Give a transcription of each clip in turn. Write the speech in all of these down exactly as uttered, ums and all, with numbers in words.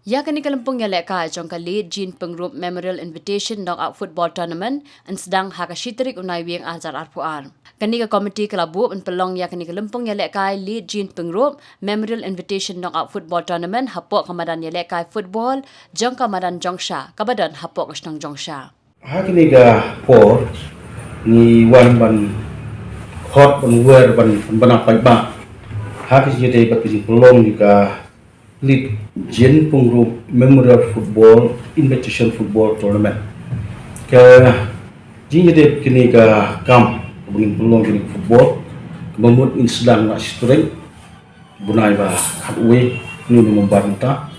Ïa kane ka lympung ïalehkai jong ka Late Jean Pyngrope Memorial Invitation Knockout Football Tournament yn sdang ha ka shi tarik u Naiwieng ar hajar arphew ar. Kane ka komiti ka la buh ban pynlong ïa kane ka lympung ïalehkai Late Jean Pyngrope Memorial Invitation Knockout Football Tournament hapoh ka madan ïalehkai football jong ka madan Jongsha kaba don hapoh ka shnong Jongsha. Ha kane ka por ngi wan ban khot ban wer ban ban paidbah ha ka jingïadei bad ka jingpynlong ïa ka Late Jean Pyngrope Memorial Football Invitation Football Tournament. Ka jingïadei kane ka kam kaba ngin pynlong kane ka football kaba mut ngin sdang na shi tarik u bnai ba khatwei u November mynta,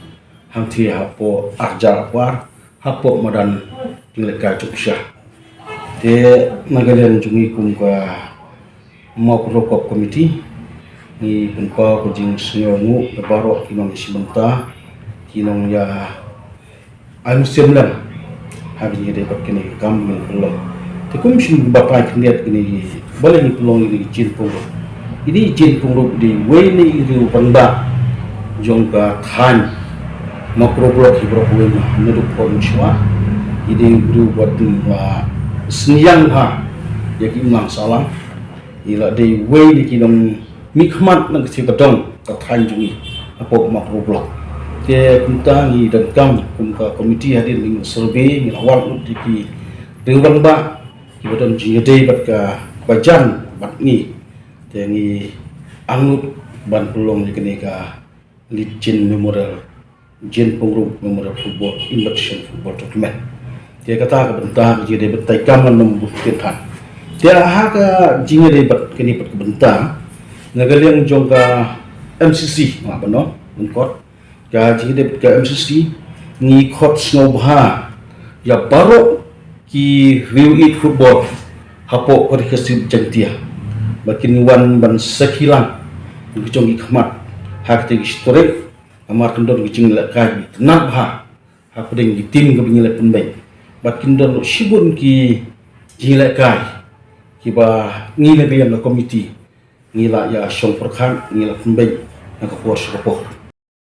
hangtei hapoh ar hajar arphew ar hapoh madan jingïalehkai Jongsha. Te na ka liang jong ngi kum ka Mawkyrwat Committee ngi pynpaw ka jingsngewnguh ïa baroh ki nongïashim bynta, ki nongïainguh sngewlem ha ka jingïadei bad kane ka kam ba ngin pynlong. Te kum shym batai khyndiat kine ki, balei ngi pynlong ïa kine ki Jean Pyngrope. Ine i Jean Pyngrope i dei uwei na i riew rangbah jong ka thaiñ Mawkyrwat Block hi baroh kawei, naduh por mynshuwa i dei u briew uba synñiang bha ïa ki imlang sahlang. I la dei uwei na ki nongmihkhmat na ka ktien ka dong ka thaiñ jong ngi hapoh Mawkyrwat Block. Te kumta ngi donkam kum ka komiti hadien ngi survey ngi la wad lut ïa ki riew rangbah kiba don jingïadei bad ka, ba jan bad ngi. Te ngi angnud ban pynlong ïa kane ka Late Jean Memorial, Jean Pyngrope Memorial Football Invitation Football Tournament. Te kata ka bynta ka jingïadei bad tai kam ngan ym bud ktien than. Te ha ka jingïadei bad kane pat ka bynta na ka liang jong ka M C C, ma bano, bun kot. Ka jingïadei bad ka M C C ngi khot sngewbha ïa baroh ki riew ïeit football hapoh ka Ri Khasi Jaiñtia ba kin wan ban sakhi lang ki jong ki khmat ha kata ka shi tarik, namar kin don ki jinglehkai kiba itynnad bha ha pdeng ki team kiba ngi la pynbeit. Bad kin don ruh shibun ki jinglehkai kiba ngi na ka liang ka komiti ngi la ïa shong pyrkhat, ngi la pynbeit na ka por sha ka por.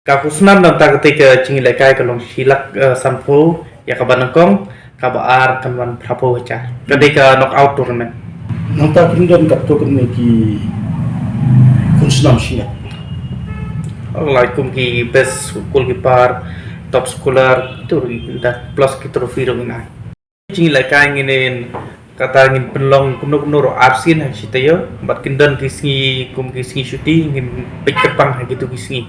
Ka khusnam nangta katei ka jingïalehkai ka long shi lak, eh, sanphew ïa kaba nyngkong, kaba ar kan wan phraphew hajar. Ka dei ka knockout tournament. Nangta kin don katto katne ki khusnam shi ngat. Lai kum ki best goalkeeper, top scorer, tu ri da plus ki trophy ruh ngi ai. Jingïalehkai ngin ïa kata ngin pynlong kumno kumno ruh arsien ha shi taïew, bad kin don ki sngi kum ki sngi shuti ngin peit kyrpang ha kitu ki sngi.